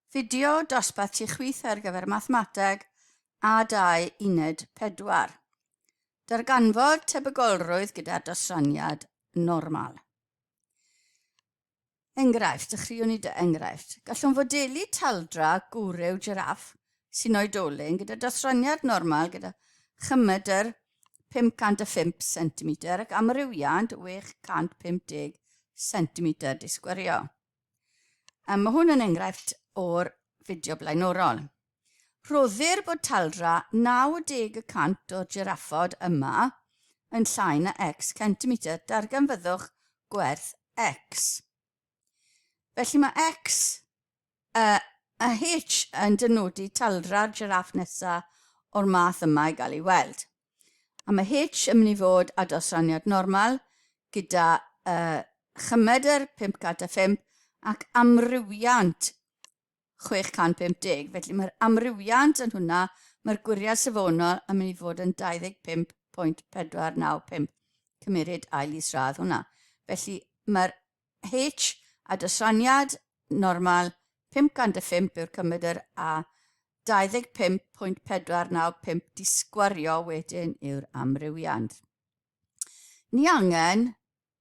Fideo dosbarth tu chwith ar gyfer Mathemateg A2 Uned 4. Darganfod tebygolrwydd gyda dosraniad normal. Enghraifft, dechreuwn ni dy enghraifft. Gallwn fodelu taldra gwryw jiraff sy'n oedolyn gyda dosraniad normal gyda chymedr 505 cm ac amrywiad 650 cm disgwyrio. A mae hwn yn enghraifft o'r fideo blaenorol. Rhoddir bod taldra 90 y cant o'r jiraffod yma yn llai na x centimetr. Darganfyddwch gwerth x. Felly mae x uh, a h yn dynodi taldra'r jiraff nesaf o'r math yma i gael ei weld. A mae H yn mynd i fod â dosraniad normal gyda uh, chymedr 505 ac amrywiant 650. Felly mae'r amrywiant yn hwnna, mae'r gwiriad safonol yn mynd i fod yn 25.495. Cymeryd ail isradd hwnna. Felly mae'r H a dosraniad normal 505 yw'r cymedr a 25.495 disgwario wedyn yw'r amrywiant. Ni angen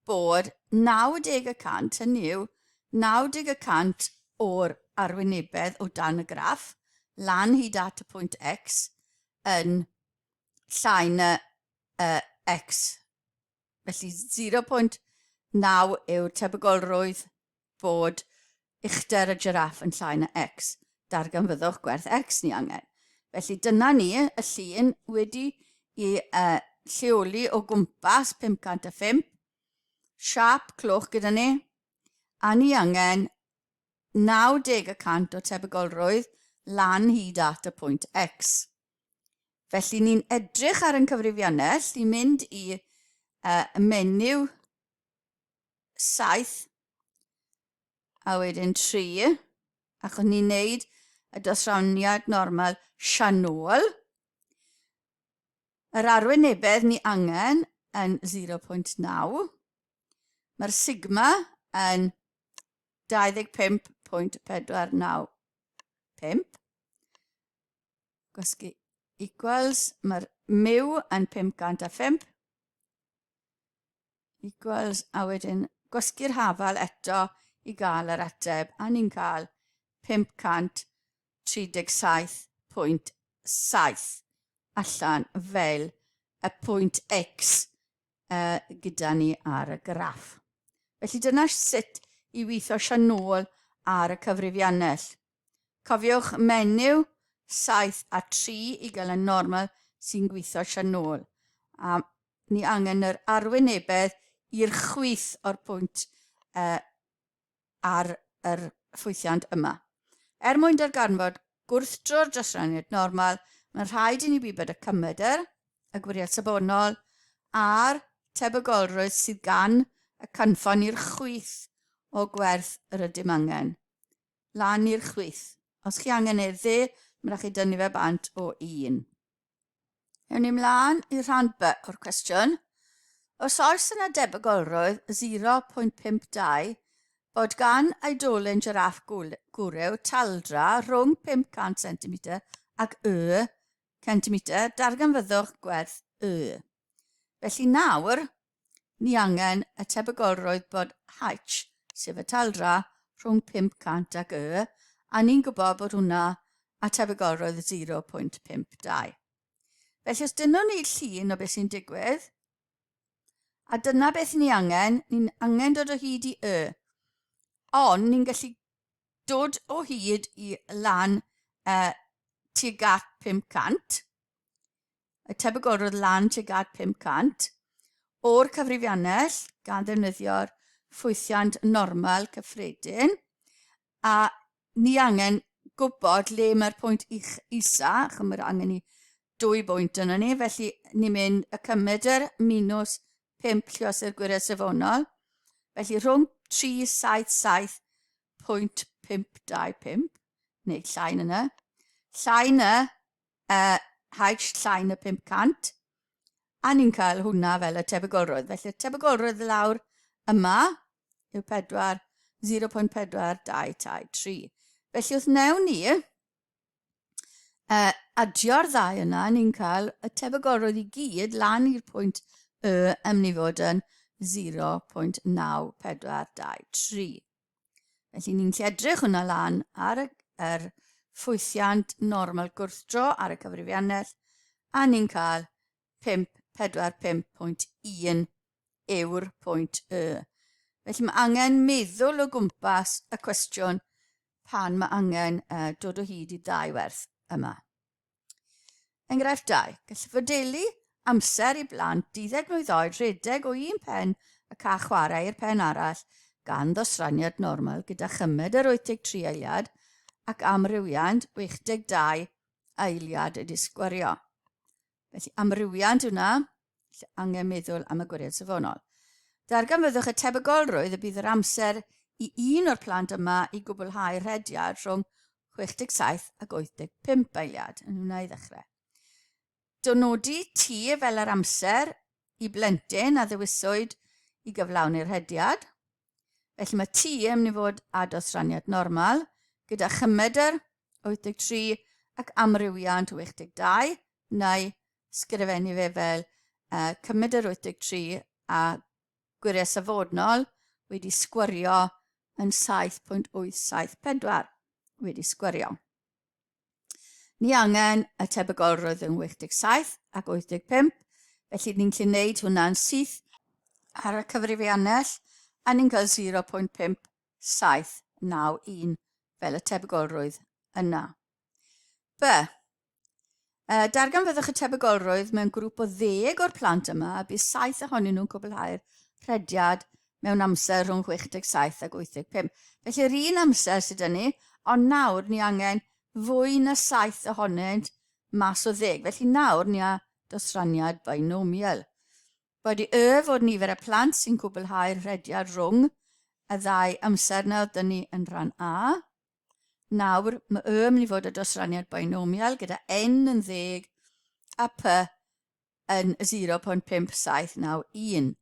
bod 90 y cant, hynny yw 90 y cant o'r arwynebedd o dan y graff, lan hyd at y pwynt X, yn llai na uh, X. Felly 0.9 yw'r tebygolrwydd bod uchder y jiráff yn llai na X. Darganfyddwch gwerth X ni angen. Felly dyna ni, y llun wedi i uh, lleoli o gwmpas 505. Siap cloch gyda ni. A ni angen 90 y cant o tebygolrwydd lan hyd at y pwynt X. Felly ni'n edrych ar ein cyfrifiannell, ni'n mynd i uh, menyw 7 a wedyn 3, achos ni'n neud y dosraniad normal sianol. Yr arwynebedd ni angen yn 0.9. Mae'r sigma yn 25.495. Gwasgu equals, mae'r mu yn 505 equals, a wedyn gwasgu'r hafal eto i gael yr ateb, a ni'n cael 537.7 allan fel y pwynt X uh, gyda ni ar y graff. Felly dyna sut i weithio sianôl ar y cyfrifiannell. Cofiwch menyw 7 a 3 i gael y normal sy'n gweithio sianôl. A ni angen yr arwynebedd i'r chwith o'r pwynt uh, ar yr ffwythiant yma. Er mwyn darganfod gwrthdro'r dosraniad normal, mae'n rhaid i ni wybod y cymedr, y gwiriad safonol, a'r tebygolrwydd sydd gan y cynffon i'r chwith o gwerth yr ydym angen. Lan i'r chwith. Os chi angen e dde, mae'n rhaid chi dynnu fe bant o 1. Ewn ni mlaen i rhan B o'r cwestiwn. Os oes yna debygolrwydd 0.52 bod gan oedolyn jiráff gwryw taldra rhwng 500 cm ac y cm, darganfyddwch gwerth y. Felly nawr, ni angen y tebygolrwydd bod H, sef y taldra, rhwng 500 ac Y, a ni'n gwybod bod hwnna a tebygolrwydd 0.52. Felly os dynnwn ni llun o beth sy'n digwydd, a dyna beth ni angen, ni'n angen dod o hyd i Y. Ond ni'n gallu dod o hyd i lan uh, tuag at 500, y tebygolrwydd lan tuag at 500 o'r cyfrifiannell gan ddefnyddio'r ffwythiant normal cyffredin a ni angen gwybod le mae'r pwynt ich isa, chymryd mae'r angen i dwy bwynt yna ni, felly ni'n mynd y cymedr minus 5 llios i'r gwiriad safonol, felly rhwng 377.525, neu llai na yna, llai na uh, haich llai na 500, a ni'n cael hwnna fel y tebygolrwydd. Felly y tebygolrwydd lawr yma yw 4, 0.4223. Felly wrth wnewn ni adio'r ddau yna, ni'n cael y tebygolrwydd i gyd lan i'r pwynt Y yn mynd i fod yn 0.9423. Felly ni'n gallu edrych hwnna lan ar y, yr ffwythiant normal gwrthdro ar y cyfrifiannell a ni'n cael 545.1 yw'r pwynt Y. Felly mae angen meddwl o gwmpas y cwestiwn pan mae angen uh, dod o hyd i ddau werth yma. Enghraifft 2. Gall fodelu amser i blant 12 mlwydd oed rhedeg o un pen y ca chwarae i'r pen arall gan ddosraniad normal gyda chymed yr 83 eiliad ac amrywiant 82 eiliad y disgwyrio. Felly amrywiant hwnna, lle angen meddwl am y gwiriad safonol. Darganfyddwch y tebygolrwydd y bydd yr amser i un o'r plant yma i gwblhau rhediad rhwng 67 ac 85 eiliad, yn hwnna i ddechrau. Dynodi T fel yr amser i blentyn a ddewiswyd i gyflawni'r rhediad. Felly mae T yn mynd i fod â dosraniad normal gyda chymedr 83 ac amrywiant 82, neu sgrifennu fe fel uh, cymedr 83 a gwiriau safonol wedi sgwario yn 7.874 wedi sgwario. Ni angen y tebygolrwydd yn 87 ac 85, felly ni'n gallu gwneud hwnna'n syth ar y cyfrifiannell a ni'n cael 0.5791 fel y tebygolrwydd yna. B. Darganfyddwch y tebygolrwydd mewn grŵp o ddeg o'r plant yma a bydd saith ohonyn nhw'n cwblhau'r rhediad mewn amser rhwng 67 ac 85. Felly yr un amser sydd 'da ni, ond nawr ni angen fwy na saith ohonynt mas o ddeg. Felly nawr ni â dosraniad binomial. Boed i y fod nifer y plant sy'n cwblhau'r rhediad rhwng y ddau amser na oedd 'da ni yn rhan A, Nawr, mae Y yn mynd i fod y dosraniad binomial gyda N yn ddeg a P yn 0.5791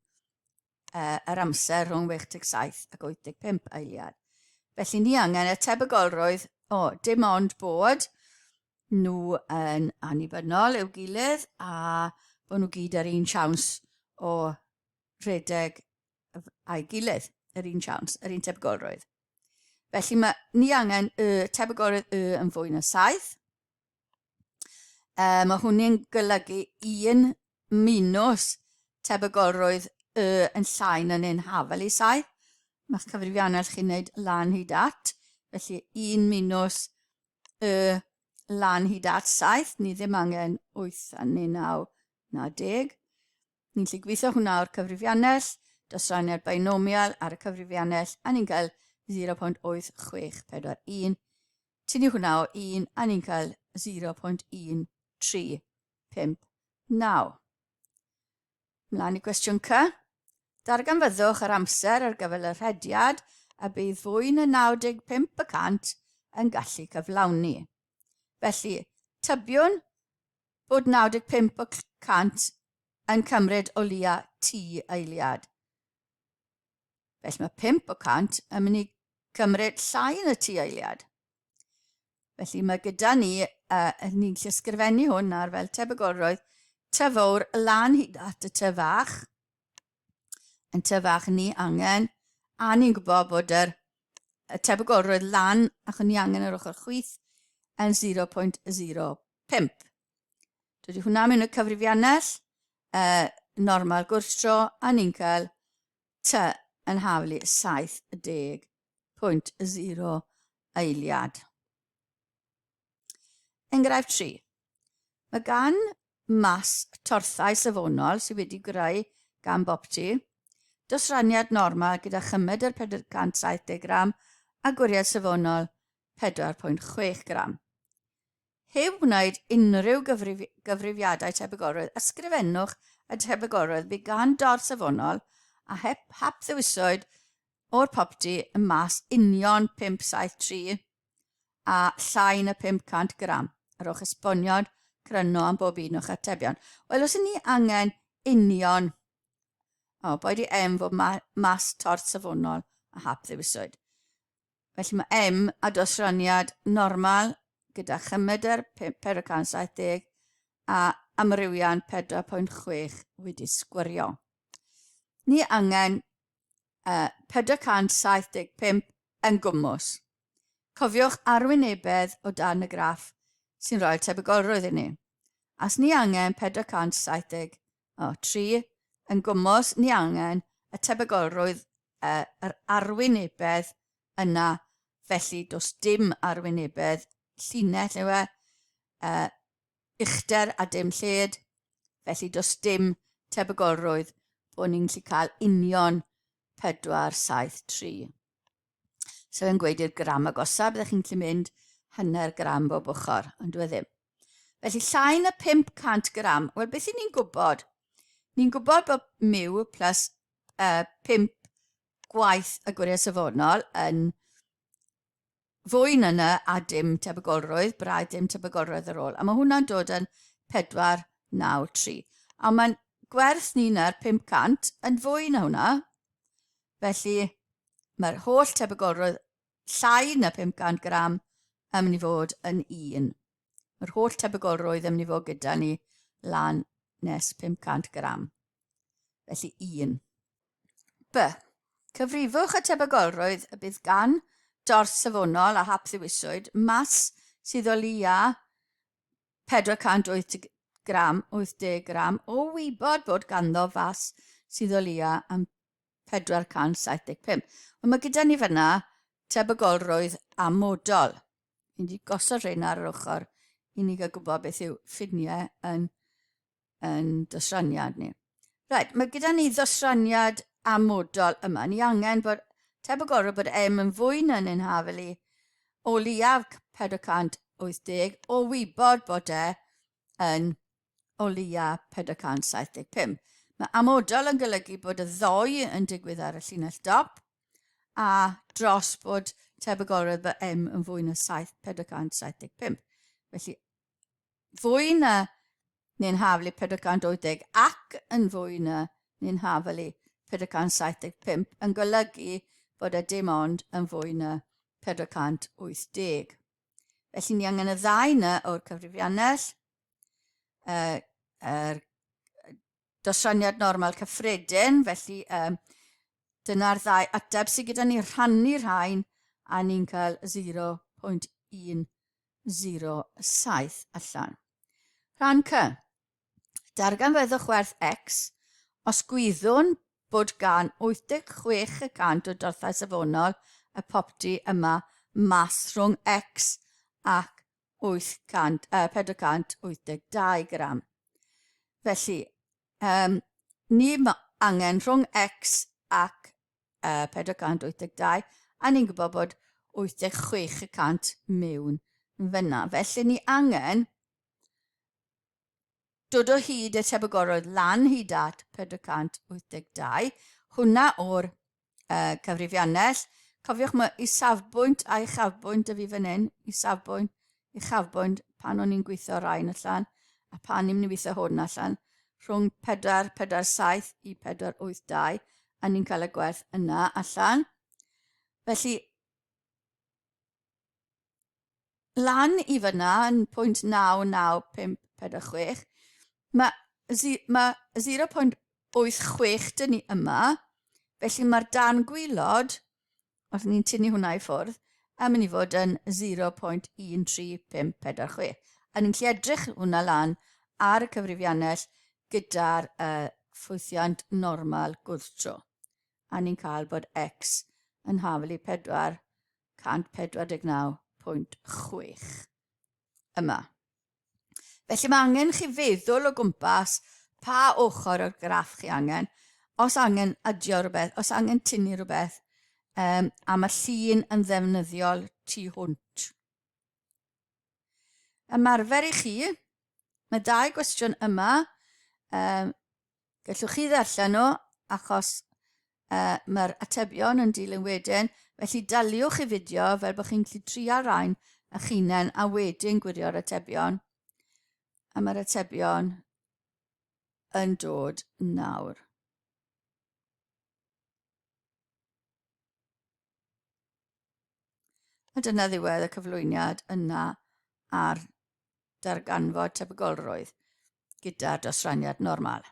yr amser rhwng 67 ac 85 eiliad. Felly ni angen y tebygolrwydd o dim ond bod nhw yn annibynnol i'w gilydd a bod nhw gyd ar un siawns o rhedeg a'i gilydd, yr un siawns, yr un tebygolrwydd. Felly mae ni angen y tebygolrwydd y yn fwy na 7. E, mae hwnny'n golygu 1 minus tebygolrwydd y yn llai na neu'n hafel i 7. Mae'ch cyfrifiannell chi'n gwneud lan hyd at. Felly 1 minus y lan hyd at 7. Ni ddim angen 8 neu 9 na 10. Ni'n gallu gweithio hwnna o'r cyfrifiannell, dosraniad binomial ar y cyfrifiannell, a ni'n cael 0.8641. Tynnu hwnna o 1, a ni'n cael 0.1359. Mlaen i gwestiwn C. Darganfyddwch yr amser ar gyfer y rhediad a bydd fwy na 95 y cant yn gallu cyflawni. Felly, tybiwn bod 95 y cant yn cymryd o leia T eiliad. Felly mae 5 o 100 yn mynd i cymryd llai na T eiliad. Felly mae gyda ni, uh, ni'n gallu ysgrifennu hwn ar fel tebygolrwydd ty fawr lan hyd at y ty fach. Yn ty fach ni angen, a ni'n gwybod bod yr, y tebygolrwydd lan, ac ni angen yr ochr chwith, yn 0.05. Dydy hwnna mewn y cyfrifiannell, uh, normal gwrthdro, a ni'n cael T yn haflu 70.0 eiliad. Enghraifft 3. Mae gan mas torthau safonol sydd wedi greu gan bopty, dosraniad normal gyda chymedr 470 gram a gwriad safonol 4.6 gram. Heb wneud unrhyw gyfrifiadau tebygolrwydd, ysgrifennwch y tebygolrwydd bydd gan dorth safonol a hep hap-ddewiswyd o'r popty ym mas union 573 a llai na 500 gram. A rhowch esboniad cryno am bob un o'ch atebion. Wel, os y'n ni angen union, o, boed i M fod ma mas torth safonol a hap-ddewiswyd. Felly mae M a dosraniad normal gyda chymedr 470 a amrywiant 4.6 wedi sgwrio. Ni angen 475 yn gwmws. Cofiwch arwynebedd o dan y graff sy'n rhoi'r tebygolrwydd i ni. As ni angen 473 yn gwmws, ni angen y tebygolrwydd yr arwynebedd yna, felly does dim arwynebedd llinell yw e, uchder a dim lled, felly does dim tebygolrwydd bod ni'n gallu cael union 473. So yn gweud i'r gram agosa, byddech chi'n gallu mynd hanner gram bob ochr, ond dwi e ddim. Felly llai na 500 gram, wel beth i ni'n gwybod? Ni'n gwybod bod mu plus 5 gwaith y gwiriad safonol yn fwy na yna a dim tebygolrwydd, braidd dim tebygolrwydd ar ôl. A mae hwnna'n dod yn 493. A mae'n gwerth ni na'r 500 yn fwy na hwnna. Felly mae'r holl tebygolrwydd llai na 500 gram yn mynd i fod yn 1. Mae'r holl tebygolrwydd yn mynd i fod gyda ni lan nes 500 gram. Felly 1. B. Cyfrifwch y tebygolrwydd y bydd gan dorth safonol a hap ddewiswyd mas sydd o leia 480 gram, 80 gram, o wybod bod ganddo fas sydd o leia am 475. Wel, mae gyda ni fyna tebygolrwydd amodol. Ni'n wedi gosod rhain ar yr ochr i ni gael gwybod beth yw ffiniau yn yn dosraniad ni. Reit, mae gyda ni ddosraniad amodol yma. Ni angen bod tebygolrwydd bod M yn fwy na neu'n hafel i o leiaf 480 o wybod bod e yn o leiaf 475. Mae amodol yn golygu bod y ddoi yn digwydd ar y llinell dop a dros bod tebygolrwydd bod M yn fwy na 7, 475. Felly fwy na neu'n haflu 480 ac yn fwy na neu'n haflu 475 yn golygu bod e dim ond yn fwy na 480. Felly ni angen y ddau na o'r cyfrifiannell, yr dosraniad normal cyffredin, felly um, dyna'r ddau ateb sydd gyda ni rhannu rhain a ni'n cael 0.1 07 allan. Rhan C. Darganfyddwch werth X os gwyddwn bod gan 86 y cant o dorthau safonol y popty yma mas rhwng X ac 800, 482 gram. Felly, um, ni angen rhwng X ac 482, a ni'n gwybod bod 86 y cant mewn fyna. Felly ni angen dod o hyd y tebygolrwydd lan hyd at 482, hwnna o'r cyfrifiannell. Cofiwch mae isafbwynt a uchafbwynt y fi fan hyn, isafbwynt, uchafbwynt pan o'n i'n gweithio rhain allan, a pan ni'n mynd i weithio hwn allan, rhwng 447 i 482, a ni'n cael y gwerth yna allan. Felly, lan i fyna yn 0.99546, mae, mae 0.86 dyn ni yma, felly mae'r dan gwylod, os ni'n tynnu hwnna i ffwrdd, yn mynd i fod yn 0.13546. A ni'n gallu edrych hwnna lan ar y cyfrifiannell gyda'r ffwythiant normal gwrthdro. A ni'n cael bod x yn hafal i 449.6 yma. Felly mae angen chi feddwl o gwmpas pa ochr o'r graff chi angen, os angen adio rhywbeth, os angen tynnu rhywbeth, um, a mae llun yn ddefnyddiol tu hwnt. Ymarfer i chi, mae dau gwestiwn yma, um, Gallwch chi ddarllen nhw achos uh, mae'r atebion yn dilyn wedyn, felly daliwch i fideo fel bod chi'n gallu trial rhain eich hunain a wedyn gwirio'r atebion. A mae'r atebion yn dod nawr. A dyna ddiwedd y cyflwyniad yna ar darganfod tebygolrwydd gyda'r dosraniad normal.